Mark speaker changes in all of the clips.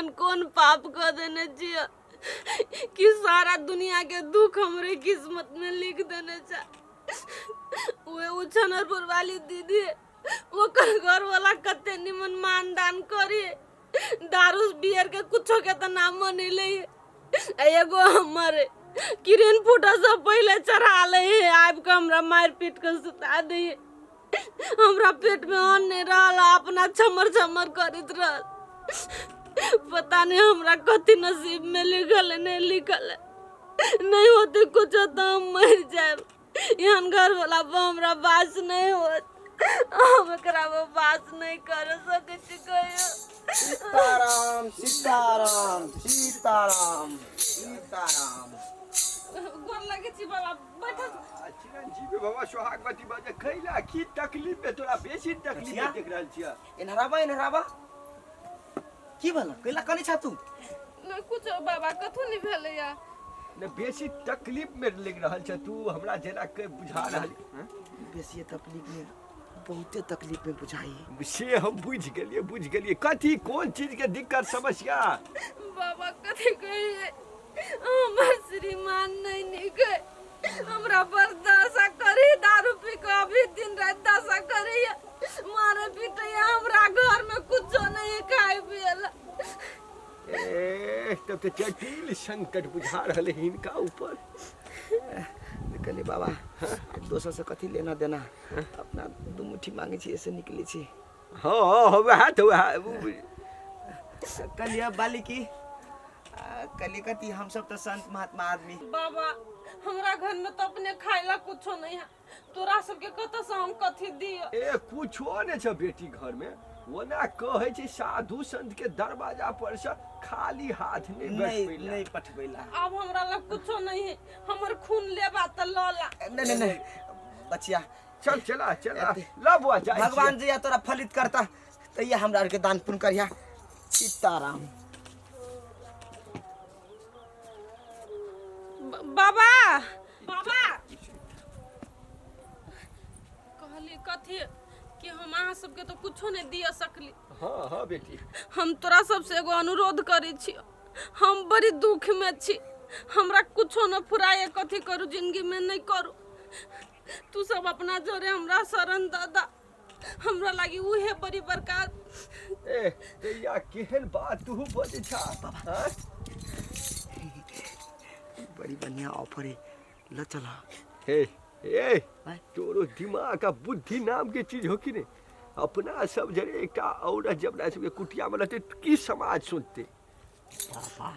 Speaker 1: एहन कोन पाप कऽ देने छियै कि सारा दुनिया के दुख हमरे किस्मत में लिख देने छै। उहे उछनरपुर वाली दीदी, ओकर घर वाला कते निमन मान दान करी, दारू बियर के कुछो के तऽ नामो नहीं ले। एगो हमर किरण फूटा से पहले चढ़ा ले है, आबि के हमरा मारि पीट के सुता दे। हमरा पेट में अन्न नहीं रहल, अपना छमर छमर करैत रहल। पता नहीं हमरा कथी नसीब में लिखल है, नहीं लिखल है। नहीं होते कुछ तो हम मर जाए। एहन घर वाला पर हमरा बास नहीं होत, हम एकरा पर बास नहीं कर सकै छी कहियो।
Speaker 2: सीताराम सीताराम सीताराम सीताराम।
Speaker 1: गोर लगै छी बाबा, बैठल।
Speaker 3: चिरंजीवी बाबा, सोहागवती बाबा, कैला की तकलीफ में तोरा बेसी तकलीफ में देख रहल छियै?
Speaker 2: एनहराबा एनहराबा, की भेल? कैला कने छा तू?
Speaker 1: नहीं कुछ बाबा, कथू नहीं भेलैया।
Speaker 3: ने बेसी तकलीफ में लग रहल छ तू हमरा, जेना के बुझा रहल हैं?
Speaker 2: बेसी तकलीफ में, बहुते तकलीफ में बुझाई।
Speaker 3: से हम बुझि गेलियै, बुझि गेलियै। कथी, कोन चीज के दिक्कत समस्या?
Speaker 1: बाबा, कथी कहिए, हमर श्रीमान नहीं नीक है। हमरा पर दशा करी, दारू पी के अभी दिन रात दशा करी, मारे पीटे। हमरा घर में कुछो नहीं है खाए पिए ला।
Speaker 3: ए, तब तऽ जटिल संकट बुझा रहल है हिनका ऊपर।
Speaker 2: कहलिए बाबा, दोसर से कथी लेना देना, अपना दू मुट्ठी मांगे छी, ऐसे निकले छी।
Speaker 3: हाँ हाँ, वएह तऽ वएह।
Speaker 2: कहलिए बालिकी, कहलिए कथी, हम सब तो संत महात्मा आदमी।
Speaker 1: बाबा, हमरा घर में तो अपने खाए ला कुछो नहीं है, तोरा सबके कतऽ से हम कथी दियो?
Speaker 3: ए, कुछो नहि छै बेटी घर में? ओना कहै छै साधु संत के दरवाजा पर से खाली हाथ नहि
Speaker 2: नहीं
Speaker 3: बैठबै।
Speaker 2: नहीं पठबैला।
Speaker 1: अब हमरा लग कुछो नहीं है, हमर खून लेबा तऽ लऽ ला।
Speaker 2: नहीं नहीं नहीं बचिया।
Speaker 3: चल, चला चला।
Speaker 2: एते।
Speaker 3: ला बुआ, जाइ छियै।
Speaker 2: भगवान जी तोरा फलित करता तैया हमरा आरके दान पुण्य करिया। सीताराम।
Speaker 1: बाबा, बाबा, कहली कथी कि हम अहाँ सबके तो कुछो नहीं दिया सकली।
Speaker 3: हाँ हाँ बेटी।
Speaker 1: हम तोरा सबसे एगो अनुरोध करै छी, हम बड़ी दुख में छी, हमरा कुछो न फुराए, कथी करू जिंदगी में नहीं करू, तू सब अपना जोरे हमरा शरण दादा, हमरा लागी उहे बड़ी बड़का।
Speaker 3: ए दैया, केहन बात तू बजै छा, हाँ?
Speaker 2: बड़ी बढ़िया ऑफर है, ल चल।
Speaker 3: हे ए।
Speaker 2: आँय?
Speaker 3: तोरो दिमाग आ बुद्धि नाम के चीज हो कि नहीं? अपना सब जरे एकटा औरत जब अपना सबके कुटिया में रहते, की समाज सोचते?
Speaker 2: बाबा,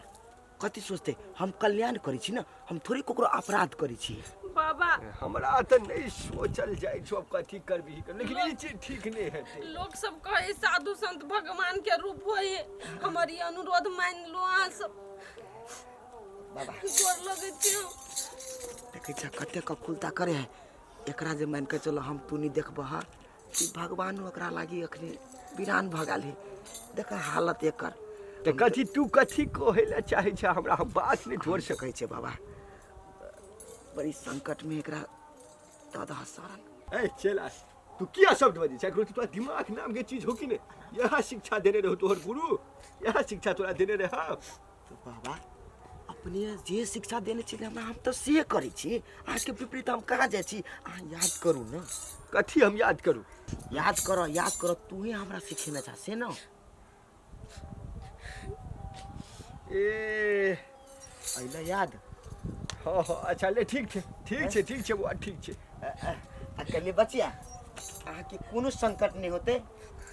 Speaker 2: कथी सोचते? हम कल्याण करै छी ने, हम थोड़े ककरो अपराध करै छी।
Speaker 1: बाबा।
Speaker 3: हमरा तऽ नहीं सोचल जाइ छौ, अब कथी करबी, लेकिन ई चीज ठीक नहीं हेतै।
Speaker 1: लोग सब कहे साधु संत भगवान के रूप होए, हमर ई अनुरोध मान लो अहाँ सब।
Speaker 2: बाबा।
Speaker 1: गोर लगै छी हम।
Speaker 2: देखै छ कते ककुलता करे है एकरा, जे मान के चलो हम तू नहीं देखबह कि भगवान ओकरा लागी अखनी वीरान भऽ गेल है, देख हालत एकर।
Speaker 3: तऽ कथी, तू कथी कहै लए चाहै छ हमरा? हम बात नहि तोड़ सकै।
Speaker 2: कहै छै बाबा, बड़ी संकट में एकरा दऽ दह शरण।
Speaker 3: ए चला, तू किया शब्द बजै छै? एकरो तोरा दिमाग नाम के चीज हो कि नहीं? यह शिक्षा देने रहो तोहर गुरु? यह शिक्षा तोरा देने रहे?
Speaker 2: तो बाबा, अपने जे शिक्षा देने छी हमरा, हम तऽ से करै छी, अहाँके विपरीत हम कहाँ जाइ छी? अहाँ याद करू ने।
Speaker 3: कथी हम याद करू?
Speaker 2: याद कर, याद कर, तू ही हमरा सिखेने छा से न।
Speaker 3: ए।
Speaker 2: अइला याद?
Speaker 3: हाँ हाँ, अच्छा ले, ठीक छै, ठीक छै, ठीक छै बुआ, ठीक छै।
Speaker 2: आ कहलिए बचिया, अहाँके कोनो संकट नहि होतै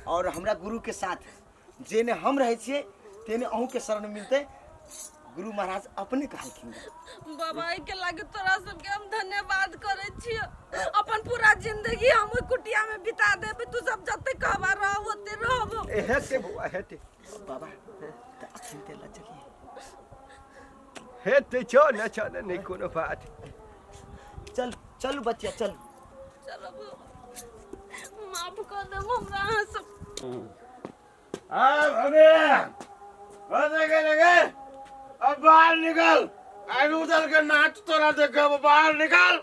Speaker 2: और हमरा गुरुके साथ जेने हम रहै छियै तेने अहूँके शरण मिलतै, गुरु महाराज अपने कहलखिन।
Speaker 1: बाबा, एहिके लागे तोरा सबके हम धन्यवाद करै छियो। अपन पूरा जिंदगी हम ओहि कुटिया में बिता देबै, तू सब जते कहबा रह ओते रहबो।
Speaker 3: ए, हेतै बौआ, हेतै।
Speaker 2: बाबा, तऽ अखन ते लऽ चलिए।
Speaker 3: हेतै, चल ने, चल ने, नहि कोनो बात।
Speaker 2: चल, चलू बचिया, चलू।
Speaker 1: चलो बाबा, माफ कर देब हमरा अहाँ सब।
Speaker 4: अब अबे बस लगे, अब बाहर निकल। आलू उधर के नाच तोरा देखे, बाहर निकल,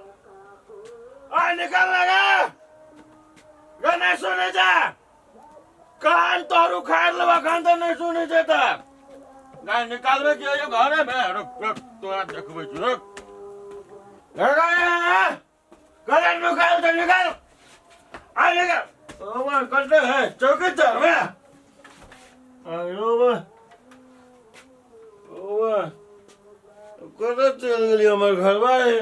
Speaker 4: आ निकल लगे गे। नहीं सुने जा, कान तोर उखाड़ लेबा, कान तो नहीं सुने जे। तऽ नहीं निकालबे कि यो घरे में रुक रुक तोरा देखबै छी रुक करे निकाल तो निकाल आ निकाल ओ वन करते है चौकी तर में आयो बा ओ बा कतऽ चलि गेली हमर घरवाली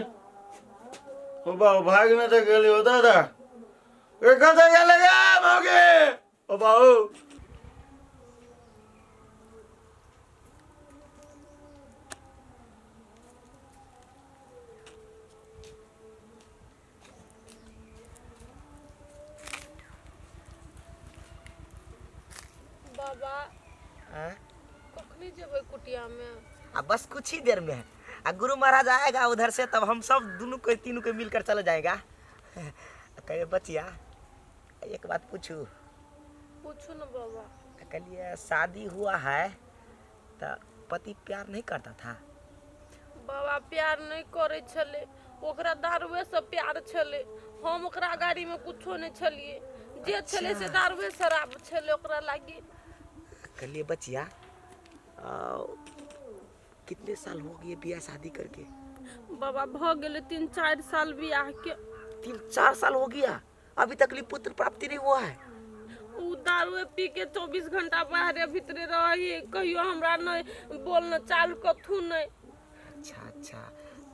Speaker 4: ओ बा भाग नहि तऽ गेली ओ दादा ए कतऽ गेलै गे मौगी ओ बाबू
Speaker 1: बाबा
Speaker 2: हाँ?
Speaker 1: कखनी जेबै कुटिया में
Speaker 2: आ बस कुछ ही देर में है। आ गुरु महाराज आएगा उधर से तब हम सब दोनों को तीनों के मिलकर चला जाएगा। कहे बचिया एक बात पूछू?
Speaker 1: पूछू ना बाबा।
Speaker 2: कहलिए शादी हुआ है तो पति प्यार नहीं करता था?
Speaker 1: बाबा प्यार नहीं करे छले, ओकरा दारुए से प्यार छले, हम ओकरा गाड़ी में कुछो नहीं छलिए, जे छले से दारुए शराब छले ओकरा लागी।
Speaker 2: कहलिए बचिया कितने साल हो गए बियाह शादी करके?
Speaker 1: बाबा भ गेलै 3-4 साल बियाह के।
Speaker 2: 3-4 साल हो गया, अभी तक लिए पुत्र प्राप्ति नहीं हुआ है?
Speaker 1: उ दारुए पी के 24 घंटा बाहरे भीतरे रही, कहियो हमरा नहीं बोलना चाल कथू नहीं।
Speaker 2: अच्छा अच्छा,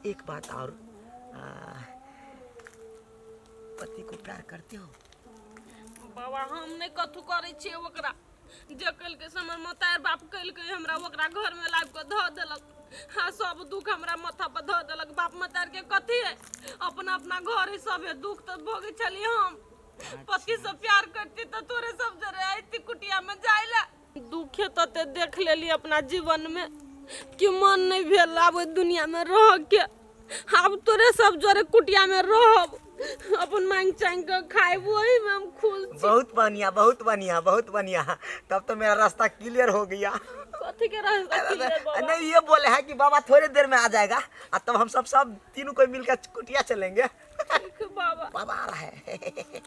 Speaker 2: एक बात और, पति को प्यार करते हो?
Speaker 1: बाबा हम नहीं कथू करे छियै ओकरा, जे कलकै से हमर मतार बाप कलकै हमरा ओकरा घर में लाबि कऽ धऽ देलक, हाँ सब दुख हमरा माथा पर धऽ देलक। बाप मतार के कथी है, अपना अपना घर है सब है, दुख तऽ भोगै छलियै हम। पति से प्यार करती तो तोरे सब जरे आती कुटिया में जाइला। दुखे तते देख लेली अपना जीवन में कि मन नहीं भेल आब ओहि दुनिया में रह के, आब तोरे सब जरे कुटिया में रहब, अपन मांग चांग के खाइब, वही में हम खुश छी।
Speaker 2: बहुत बढ़िया बहुत बढ़िया बहुत बढ़िया, तब तो मेरा रास्ता क्लियर हो गया।
Speaker 1: कथी के रास्ता क्लियर बाबा?
Speaker 2: नहीं ये बोले हैं कि बाबा थोड़ी देर में आ जाएगा और तब हम सब सब तीनों को मिलकर कुटिया चलेंगे।
Speaker 1: ठीक बाबा।
Speaker 2: बाबा आ रहा है।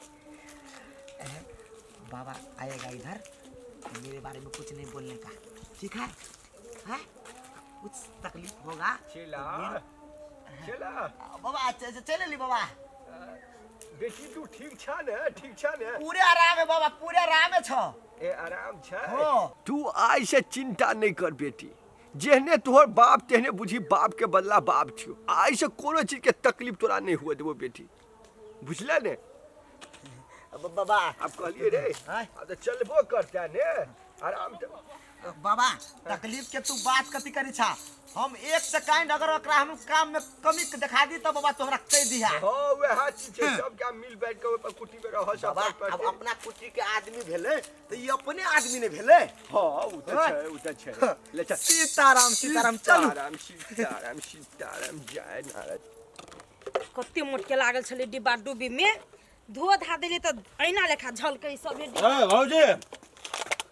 Speaker 2: बाबा आएगा इधर, मेरे बारे में कुछ नहीं बोलने का, ठीक है? है? कुछ तकलीफ होगा?
Speaker 3: चला चला
Speaker 2: बाबा चले ली बाबा।
Speaker 3: बेटी तू ठीक छा ने? ठीक छा ने?
Speaker 2: पूरे आराम है बाबा, पूरे आराम है छो।
Speaker 3: ए आराम छे।
Speaker 2: हाँ।
Speaker 3: तू आज से चिंता नहीं कर बेटी, जेहने तोहर बाप तेहने बुझी बाप के बदला बाप छियो। आज से कोनो चीज के तकलीफ तोरा नहीं हुआ देबो बेटी, बुझले ने?
Speaker 2: बाबा
Speaker 3: अब कहलिए रे, अब तो चलबो करता ने आराम से।
Speaker 2: बाबा तकलीफ के तू बात कथी करी छा, हम एक सेकंड अगर ओकरा हम काम में कमी दिखा दी तो बाबा तोहरा कह दिहा।
Speaker 3: हां वएह चीज छै, सब के मिल बैठ के ओइ कुटी में रह सब।
Speaker 2: बाबा अब अपना कुटी के आदमी भेलै तो ई अपने आदमी ने भेलै।
Speaker 3: हां उ त छै, उ त छै। ले चल।
Speaker 2: सीताराम सीताराम चलू।
Speaker 3: सीताराम सीताराम सीताराम जय नारायण।
Speaker 5: कते मोट के लागल छलै डिब्बा डुब्बी में, धो धा देली त ऐना लेखा झलकै सब।
Speaker 4: ए भौजी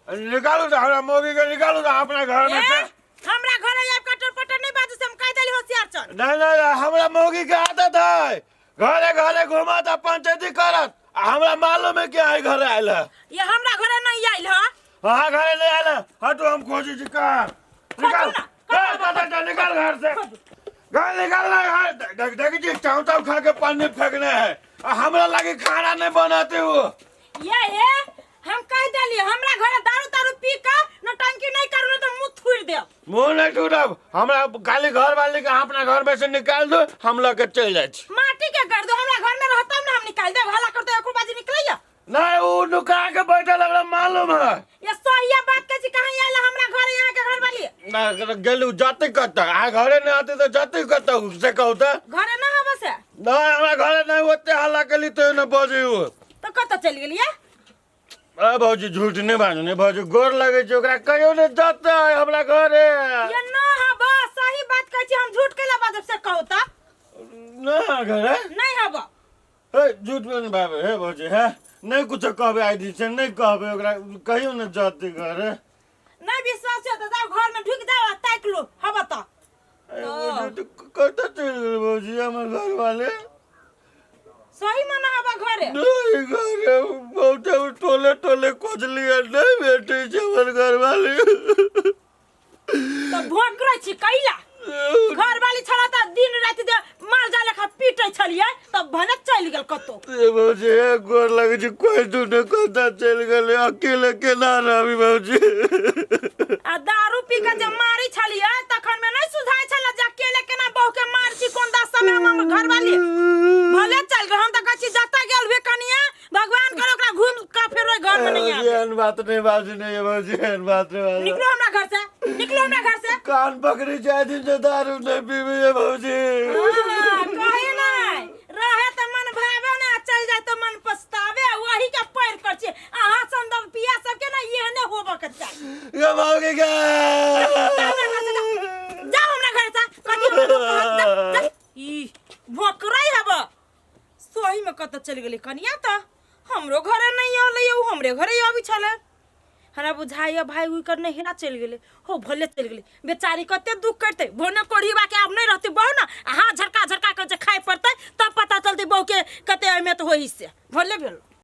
Speaker 4: निकालू त हमरा मौगी के निकालू त अपना घर में से।
Speaker 5: हमरा घर आब कटर पटर नहीं बाजू से हम कह देली होशियार चल।
Speaker 4: नहीं नहीं हमरा मौगी के आदत है घरे घरे घुमत आ पंचायती करत, आ हमरा मालूम है कि आई घरे आयल है।
Speaker 5: ये हमरा घरे नहीं आयल है।
Speaker 4: हां घरे नहीं आयल है, हटो हम खोजी छी कहां। निकाल निकाल निकाल घर से, घर निकाल ना घर। देख देख जी चाव चाव खा के पानी फेंकने है, आ हमरा लागे खाना नहीं बनाते हो।
Speaker 5: ये हम कह देली हमरा घरे दारू तारू पी के नौटंकी नहीं करू तो मुंह थुर देब।
Speaker 4: मुंह नहीं थुरब, हमरा खाली घर वाले के अपना घर में से निकाल दो, हम लग के चल जाए छी।
Speaker 5: माटी के कर दो, हमरा घर में रहता ना हम निकाल देब, हल्ला करते एको बाजी निकलैया
Speaker 4: नहीं। उ नुका के बैठल हमरा मालूम है।
Speaker 5: ये सही बात के छी, कहां आयल हमरा घर यहाँ के घर वाली
Speaker 4: ना गेलू जाते कत, आ घरे नहीं आते तो जाते कत से कहू त
Speaker 5: घरे ना हबे से
Speaker 4: नहीं हमरा घरे नहीं ओते हल्ला केली तो न बजे उ
Speaker 5: तो कत चल गेलिया।
Speaker 4: ए भौजी झूठ नहीं बाजू, नहीं भौजी गोर लगे छै ओकरा कहियो नहीं जाते हमरा घरे।
Speaker 5: ये ना हबा सही बात कहै छी, हम झूठ केला बाजब से कहू त
Speaker 4: ना घरे
Speaker 5: नहीं हबा।
Speaker 4: ए झूठ नहीं बाबे हे भौजी हे नहीं कुछ कहबे आई दिन से नहीं कहबे ओकरा कहियो नहीं जाते घरे।
Speaker 5: नहीं विश्वास है तो जाओ घर में ढुक जाओ आ ताक लो हबा त।
Speaker 4: ए भौजी तो कत चल गेल भौजी हमर घर वाले
Speaker 5: सही मना हबा घरे
Speaker 4: नहीं घरे बहुत टोले टोले खोजलिए नहीं भेटे छै हमर घर वाले।
Speaker 5: तो भोंकरै छी कैला घर वाली छला त दिन राति दे माल जाल लेखा पीटै छलियै तब भने चलि गेल कतौ।
Speaker 4: ए भौजी, एक गोर लगै छै, कोइ तू ने कतऽ चलि गेलै, अकेले केना रहबी भौजी?
Speaker 5: आ दारू पी के जे मारै छलियै तखन में नहीं सुझाय छले जे अकेले केना बहू के मार छी, कोन दशा में हम हमर घरवाली भले चल गेल। हम तऽ कहै छी जतऽ गेल हुए कनिया, भगवान करे ओकरा घूम के फेर ओहि घर में नहीं
Speaker 4: भौजी,
Speaker 5: आवे।
Speaker 4: एहन बात नहीं बाजू, नहीं भौजी, एहन बात नहीं बाजू।
Speaker 5: निकलो हमरा घर से, निकलो हमरा घर से।
Speaker 4: कान पकड़ी जाय दिन से दारू नहीं पीबी ये भौजी।
Speaker 5: हाँ, कहे नहीं रहे तऽ मन भावे ना, चल जाए तऽ मन पछतावे। वही के पैर कर छी अहाँ सन पिया सबके ना एहने होबऽ के चाही।
Speaker 4: ये भौजी के
Speaker 5: जाओ हमरा घर से, कथी हमरा लोग कहत, जा, जा। ई भोकरै हब सही में कतऽ चलि गेलै कनिया? तऽ हमरो घरे नहीं अलै, उ हमरे घरे अबै छलै। हमरा बुझाइए भाई ओकर नहिरा चलि गेलै। हो भले चलि गेलै बेचारी, कते दुख करतै। भोने कोढ़ीबा के आब नहीं रहतै बहू ने, आ हाथ झटका झटका के जे खाइ पड़तै तब पता चलतै बहू के कते अहमियत होई। से भले भेल।